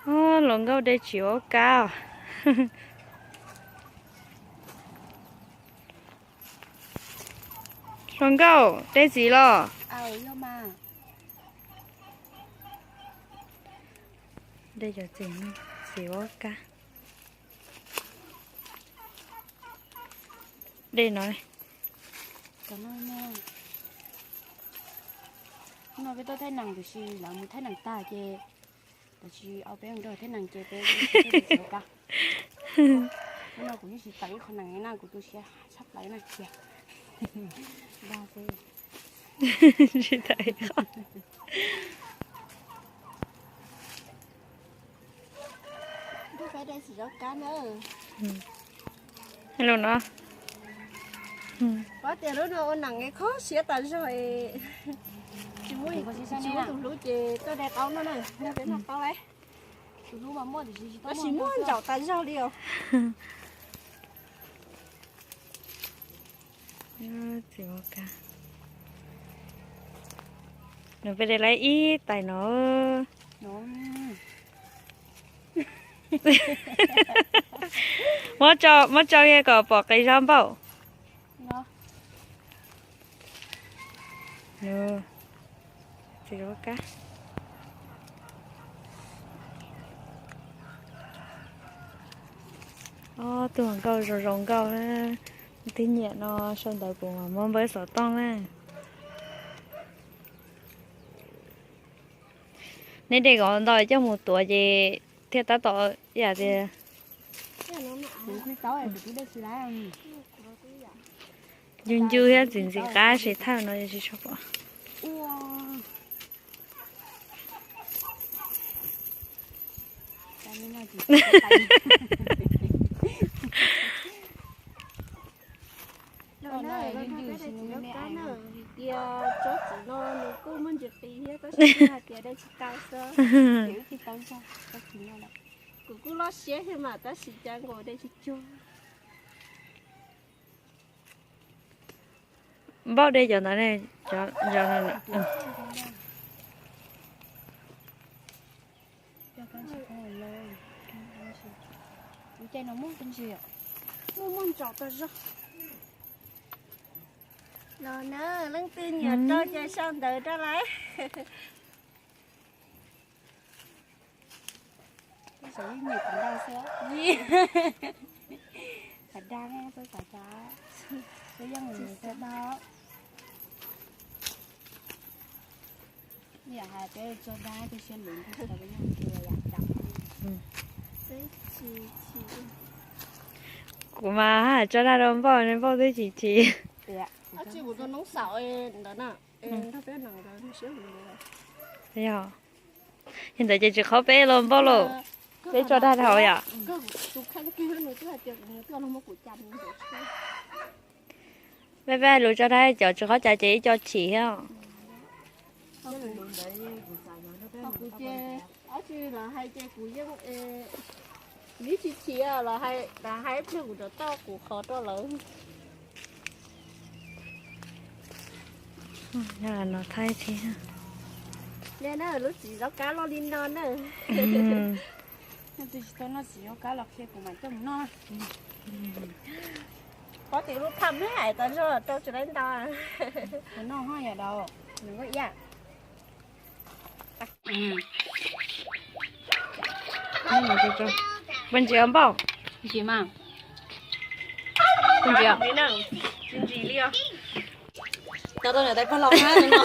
Hluas nkauj de tsis ua kab os. Hluas nkauj de txiv los? De cov txiv, txiv ua kab. De no. No peb tuaj thaij nees tiam sis lawv mus thaij nees tag ces lawv tsis au peb mus rau thaij nees ces peb ua kab. Hnub no kuv yeej tsis tawm ib qho nees na, kuv tu siab tshaj plaws na tiag. Tsis tawm ib qho. Hello no. Pab tias lub no ua nees khob siab tas zog, tsis muaj tus hlub ces tuaj de qaub no na, peb noj qaub lawm. Tab sis muaj ntsaum tas zog li os. Nws peb de lawm ib tais no. Muab tso, muab tso kiag kom pom qis zog npaum. Ob tug hluas nkauj zoo zoo nkauj na, twb nyiam no sau ntawv kuv mam muab npawb xov tooj na. Neb de kom ntau coj mus tuav ces thiaj tab tom ib yam tias ncu ncu thiab ntxim ntxim qab ces thawj no tsis tshua pom. Tias tsob txiv no nws kuj muaj ntsis qis thiab tab sis hais tias de tsis tau xwb, ces wb tsis tau zog tsob txiv no lawm. Kuv kuj loj siab thiab mas tab sis cas nkaus de tsis cuag. Npauj de cov ntawd ne, cov, cov no. Kuv cai no muaj ntsis, muaj muaj ntsaum tas zog. Los na, leej twg nyiam rau ces sau ntawv rau lawm. Xav yeej nyiam kuv ntau xwb. Xav dag ne, xav xav cas, peb yeej tsis dag. Yam hais peb tso dag peb siab luv ntag, peb yeej tsis yam cas. Kuv mas hais tso dag rau Npauj, Npauj twb chim chim. Ab tsi kuv tus noob xaum ntawd na, nrog peb nees ntawd siab luv. Yog, yog ntawd ces tsis qhov peb los Npauj lauj, peb tso dag dhau yom. Peb peb lus tso dag cov tsis qhov cas ces ib co chim thiab. Kuv ces, ab tsi lawv hais ces kuv yeej, kuv yeej tsis chim, lawv hais ib pliag kuv rov tau kuv qhov rau lawv. Nov thaib thiab. Li na, lub txiv zaub kab loj li no na. Twb tsis tau noj txiv zaub kab los qhia kuv mam coj mus noj. Pov tias lub phaj me hais tas zog rau tsis laib ntau. Kuv noj ho yam dau. Nws ua ib yam. Peb ntsis Npauj. Ntsis mas. Peb ntsis. Tsis ntsis li os. Tau tau niam tais pog laus hab no.